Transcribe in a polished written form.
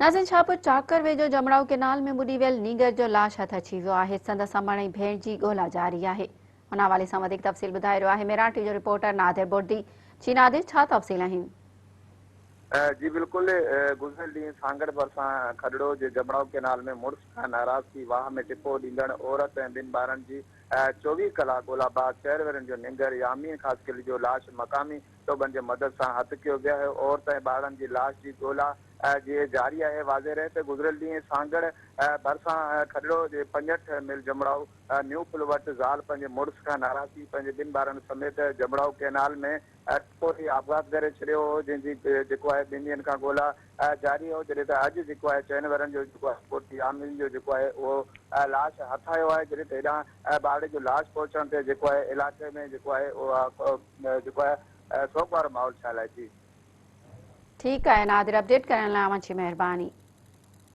ناظرين شاهپور چاڪر ويجهو جمڙائو ڪينال ۾ ٻڏي ويل نينگر جو لاش هٿ اچي ويو آهي، سندس امڙ ۽ ڀيڻ جي ڳولا جاري آهي. ان حوالي سان وڌيڪ تفصيل ٻڌائي رهيو آهي ميران ٽي جو رپورٽر نادر بردي. جي نادر ڇا تفصيل آهن؟ جي بلڪل گذريل ڏينهن سانگهڙ ڀرسان کڏڙو جي جمڙائو ڪينال ۾ مڙس کان ناراض ٿي واهه ۾ ٽپو ڏيندڙ عورت ۽ ٻن ٻارن جي 24 ڪلاڪ ڳولا بعد چئر ورهين جو نينگر يامين خاصخيلي جو لاش مقامي ٽوٻن جي مدد سان هٿ ڪيو ويو آهي، عورت ۽ ٻارڙن جي لاش جي ڳولا جي جاري آهي، واضح رهي ته گذريل ڏينهن سانگهڙ ڀرسان کڏڙو جي 65 ميل جمڙائو نيو پل وٽ زال پنهنجي مڙس کان ناراض ٿي پنهنجي ٻن ٻارن سميت جمڙائو ڪئنال ۾ ٽپو ڏئي آپگهات ڪري ڇڏيو هو، جنهن جي جيڪو آهي ٻن ڏينهن کان ڳولا جاري هو، جڏهن ته اڄ جيڪو آهي چئن ورهين جو جيڪو آهي پوٽي يامين جو جيڪو آهي اهو لاش هٿ آيو آهي، جڏهن ته هيڏانهن ٻارڙي جو لاش پهچڻ تي جيڪو آهي علائقي ۾ جيڪو آهي اهو جيڪو آهي سوڳ وارو ماحول ڇانيل آهي جي. ٺيڪ آهي نادر اپڊيٽ ڪرڻ لاء اوهان جي مهرباني.